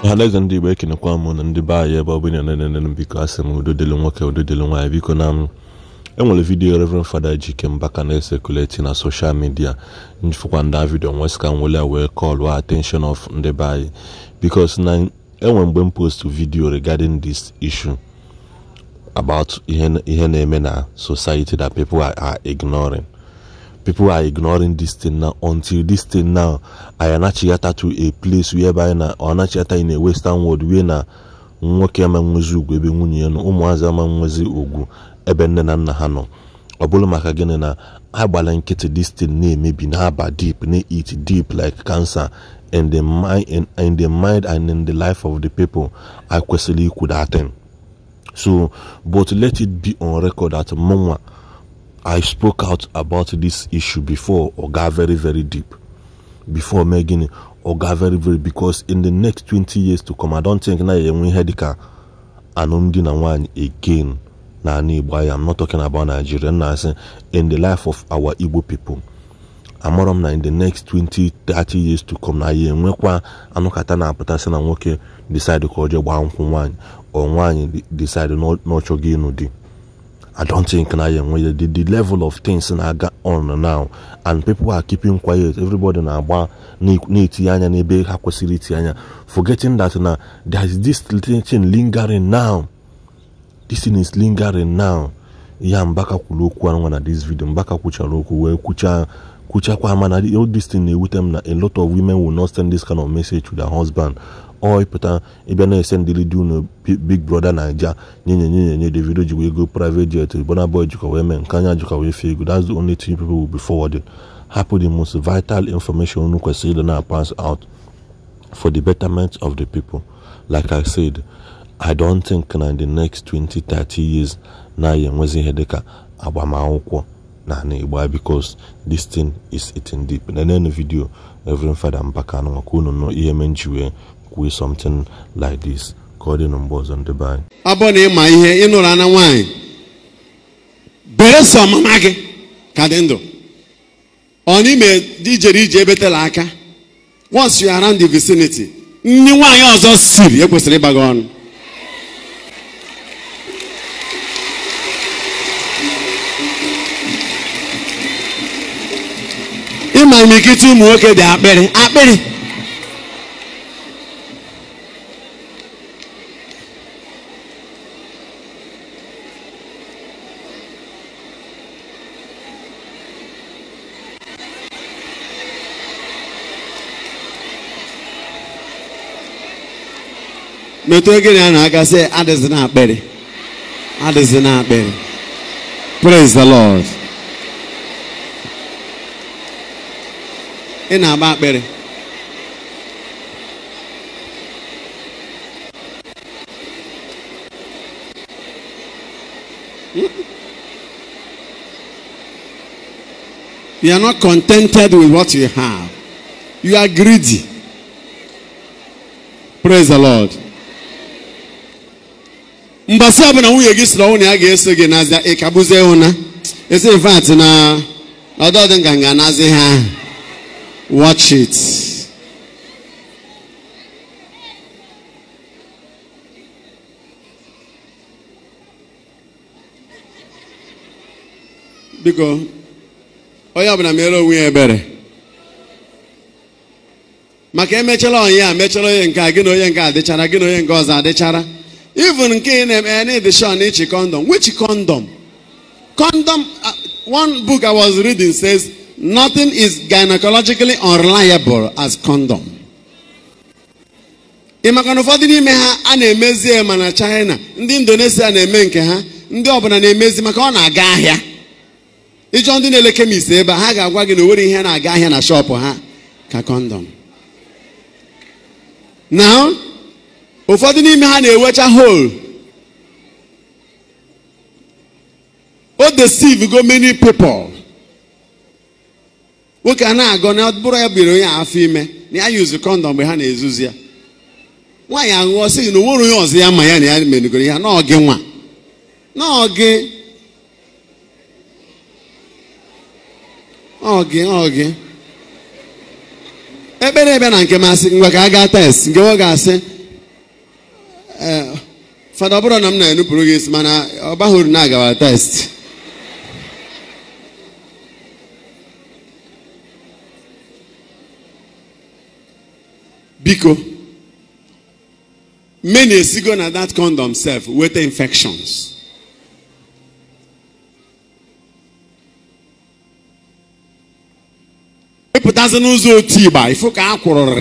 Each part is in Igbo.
Ọhaneze ndị Igbo ekenekwa m na ndị be anyị ebe ọ bụla na-enene biko asị m udo dịrị nwoke udo dịrị nwaanyị biko na m enwere vidiyo Reverend Fada Ejike Mbaka na-esekuleti na social media njifụkwa ndị vidiyo nwesịka nwere wee call attention of ndị be anyị because na enwere mgbe m post video regarding this issue about ihe na-eme na society that people are ignoring. People are ignoring this thing now until this thing now I anachiata to a place whereby na anachiata in a western world where na nwoke ama nwezi ugwu ebe nwunye ya nọ, ụmụazị ama nwezi ugwu ebe nne na nna ha nọ. Ọ bụrụ maka gịnị na agbala nkịtị this thing na-emebi na-aba deep na-eat deep like cancer in the mind, in the mind and in the life of the people. I kwesịrị ikwu that thing. So but let it be on record that mụnwa I spoke out about this issue before or got very, very deep. Before making or got very, very, because in the next 20 years to come, I don't think na we had alụmdi na nwanyị again. Na Igbo, I am not talking about Nigeria. Na in the life of our Igbo people. Amarom na in the next 20, 30 years to come, na ye nwekwa anukata na apụta na nwoke decide ka o je gbaa nkwụ nwanyị or nwanyị decide not chọga ịnụ di. I don't think na the level of things na aga on now, and people are keeping quiet. Everybody na agba na-etinye anya n'ebe ha kwesịrị itinye anya, forgetting that now there is this thing lingering now. This thing is lingering now. Ya Mbaka kwuru okwu anwa na this video. Mbaka kwuchara okwu wee kwuchakwa mana all this thing na-ewute m na a lot of women will not send this kind of message to their husband. Or ịpụta ịbịa na-esendịrị di unu Big Brother Naija nye nye nye Davido ji wee go private jet, Burna Boy jikwa wee mee nke anya jikwa wee fee ego. That's the only thing people will be forwarding. Hapụ the most vital information unu kwesịrị ịdị na pass out for the betterment of the people. Like I said, I don't think na in the next 20, 30 years na ya enwezi ihe dịka agbamakwụkwọ na Igbo, because this thing is eating deep. Na video Reverend Fada Mbaka nwa ka unu nọ ihe me nji wee kwuo something like this. Ka ọ dị na mgbe ọzọ ndị be anyị. Ọ bụ na ịma ihe ịnụrụ ana nwaanyị bere sọ mama gị ka dị ndụ ọ n'ime ijere ije ebetela aka. Once you are around the vicinity, ndị nwaanyị ọzọ siri ekwesịrị ịgba gị ọnụ. Ịma imikiti ụmụ nwoke dị akpịrị akpịrị. Metụ gịnị a na-aga sị adịzị akpịrị, adịzị akpịrị. Praise the Lord. Ị na-agba akpịrị. You are not contented with what you have. You are greedy. Praise the Lord. Mbasi ọbụla nwunye gị sịrị ọnwụ na ya ga-eso gị n'azịa ị kagbuzie ụna esi in fact na ọdọdị nganga n'azị ha. Watch it. Biko onye ọbụla mere onwe ya ebere maka emechala onye a mechala onye nke a gị na onye nke adịchara gị na onye nke ọzọ adịchara. Even nke na-eme na sure na ichi condom. Which condom? Condom, one book I was reading says nothing is gynecologically unreliable as condom. Ị maka na ụfọdụ n'ime ha a na-emezi ma na China, ndị Indonesia na-eme nke ha, ndị ọbụla na-emezi maka ọ na-aga ahịa. Ịchọ ndị na-ele chemist ebe a, ha ga-agwa gị na o nwere ihe na-aga ahịa na shop ha ka condom. Now, ụfọdụ n'ime ha na-ewecha hole. O deceive go many people. Nwoke a na-agọ na ọ bụrụ ya biri onye afọ ime na ya yuzu kọndọm mgbe ha na-ezuzi ya. Nwaanyị aṅụọ sị na onwere onye ọzọ ya ma ya na ya menugoro ya na ọ gị nwa na ọ gị ọ gị ọ gị. Ekpere ebe na nke masị ngwa ka a gaa test nke nwoke asị Fada, ọ bụrụ na m na-enupụrụ gị isi mana ọ baghị uru na agawara test. Biko, many esigo na that condom self weta infections. Ịpụtazi n'ụzọ otu ịgba ifu ka a kwụrụ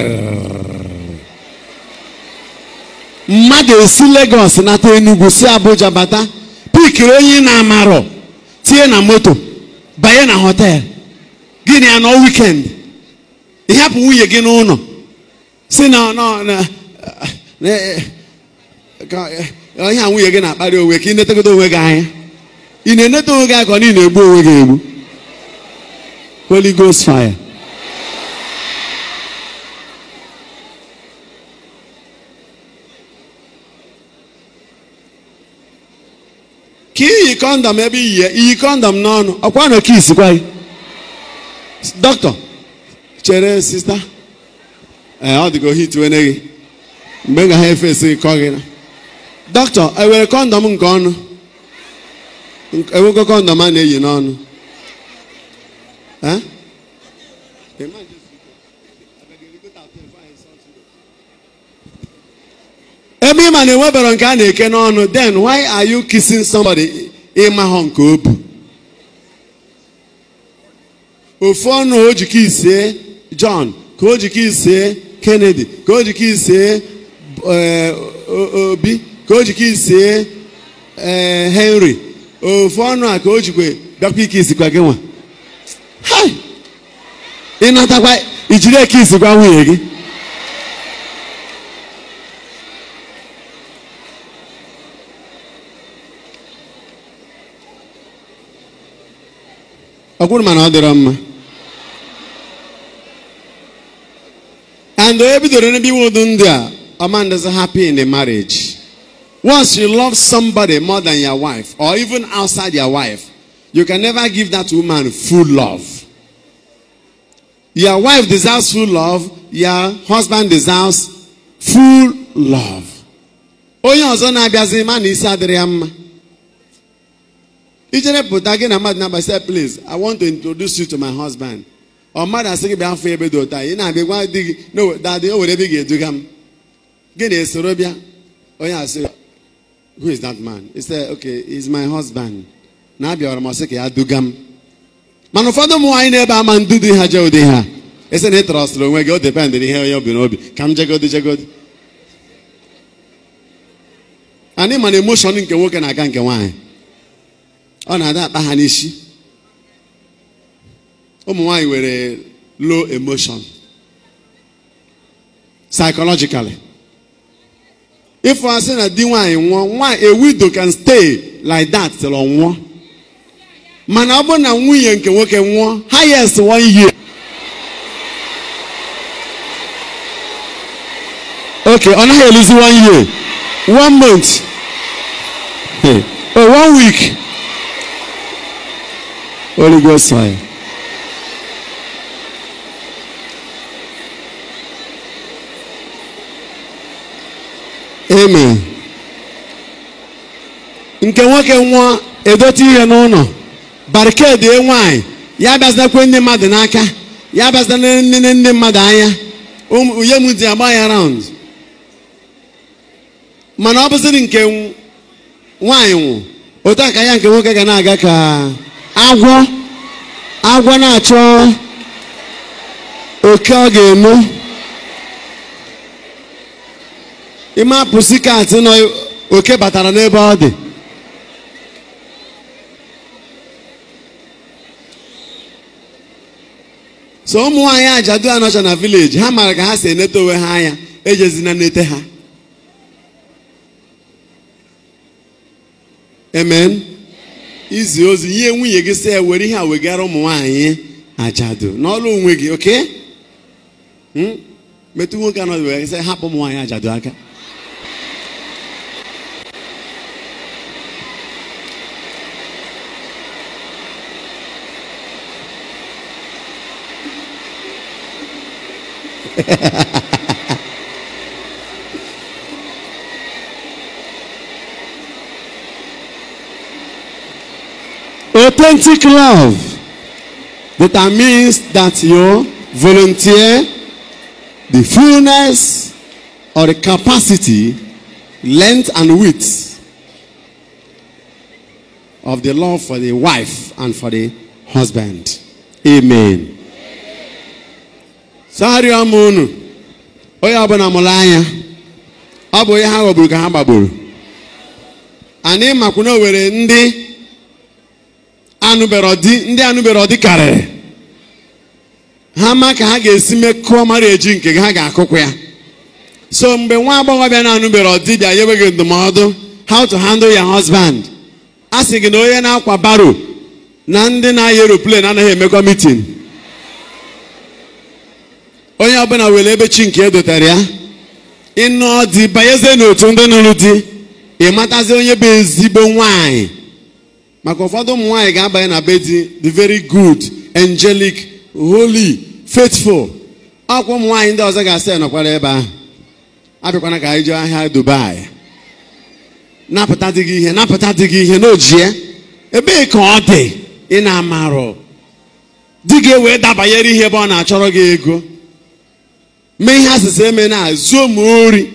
mmadụ esi Lagos nata Enugu si Abuja bata pikiri onye na-amarọ tinye na moto banye na hotel gịnị ya nọ weekend ịhapụ nwunye gị n'ụlọ si na ihe a nwunye gị na-akparị onwe ka ị netegodo onwe gị anya. Ị na-enete onwe gị aka ọ na na-egbu onwe gị egbu. Holy Ghost fire. Ka iyi kọndọm ebe iyi kọndọm n'ọnụ ọkwa na kiss kwa gị. Dọkịta chere sista ọ dịka ohi tiwene gị mgbe m ga ha efesi gị kọ gị na dọkịta ewere kọndọm nke ọnụ enwekọ kọndọm a na-eyi n'ọnụ. Ebe ị ma na-enwebero nke a na-eke n'ọnụ, then why are you kissing somebody ịmahọ nke o bu? Ofu ọnụ o ji kisie John, ka o ji kisie Kennedy, ka o ji kisie Obi, ka o ji kisie Henry. Ofu ọnụ a ka o jikwe bịakwa ikisikwa gị nwa. Ị natakwa ijiri ekisikwa nwunye gị. Ọ kwuru mana ọ dịrọ mma. And onye bidoro n'ebe iwe udu ndị a, a man doesn't happy in the marriage. Once you love somebody more than your wife, or even outside your wife, you can never give that woman full love. Your wife deserves full love. Your husband deserves full love. Onye ọzọ na-abịazi ma na isi adịrị ya mma. Ijere pụta gị na mmadụ na-agba sị, please, I want to introduce you to my husband. Ọ mmadụ asị gị bịa fụ ebe dị ụtọ ị na-abịa gwa di gị no daddy o were ebe ị ga-eduga m. Gị na-esoro bịa. Onye asị, who is that man? He said, okay, he's my husband. Na-abịara m ọsị ka ya duga m. Mana ụfọdụ ụmụ nwaanyị na-ebe ama ndu di ha jee ụdị ha. Ese na ị trọstụrụ onwe gị, o dependị n'ihe onye obi n'obi. Ka m jegodi jegodi. Anyị ma na emoshọn nke nwoke na-aga nke nwaanyị. Ọ na-ada akpa ha n'isi. Ụmụ nwaanyị nwere low emotion psychologically. If I say na di nwaanyị nwụọ, nwaanyị a widow can stay like that till ọ nwụọ. Mana ọ bụrụ na nwunye nke nwoke nwụọ, highest 1 year. Okay, ọ naghị eluzi 1 year, 1 month, oh, 1 week. Holy Ghost fire. Amen. Nke nwoke nwụọ, edote ihe n'ụlọ, barricade nwaanyị, ya bịazinakwe ndị mmadụ n'aka, ya bịazina nne ndị mmadụ anya, uye m dị agba ya round. Mana ọ bụzịrị nke nwaanyị nwụ, otu a ka ya nke nwoke ga na-aga ka agwọ, agwọ na-achọ oke ọ ga-eme. Ime pussycat nọ oke batara n'ebe ọ dị. So ụmụ nwaanyị ajadu anọcha na village, ha mara ka ha si enete onwe ha anya, ejezina nete ha. Amen. Izi ozi ihe nwunye gị sị were ihe a wegara ụmụ nwaanyị ajadu n'ọlụ onwe gị, okay? Metụ nwoke anọ were sị hapụ ụmụ nwaanyị ajadu aka. Authentic love determines that you volunteer the fullness or the capacity, length and width of the love for the wife and for the husband. Amen. So arịọ m unu, onye ọbụla mụrụ anya, ọ bụ onye ha ghọgburu ka ha gbagburu. Anyị makwu na o nwere ndị anụbero di, ndị anụbero di karịrị. Ha ma ka ha ga-esi mekọọ marriage nke ha ga-akụkwa ya. So mgbe nwa agbọghọbịa na-anụbero di bịa nyewe gị ndụmọdụ how to handle your husband, a sị gị na onye na-akwa baro na ndị na-aya aeroplane anaghị emekọ meeting. Onye ọbụla were ebe chi nke edotere ya. Ịnụọ di, banyezie n'otu ndị nụrụ di, ị matazi onye bụ ezigbo nwaanyị. Maka ụfọdụ ụmụ nwaanyị ga-abanye na be di the very good, angelic, holy, faithful. Ọkwa ụmụ nwaanyị ndị ọzọ ga-asị ya nọkwara ebe ahụ, abịakwana ka anyị jee ahịa Dubai, napụta dị gị ihe, napụta dị gị ihe n'ojie. Ebee ka ọ dị ị na-amarụ di gị wee dabanyere ihe ebe ọ na-achọrọ gị ego, mee ihe asịsị eme na zuo m ori,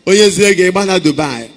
onye zie gị gbada Dubai.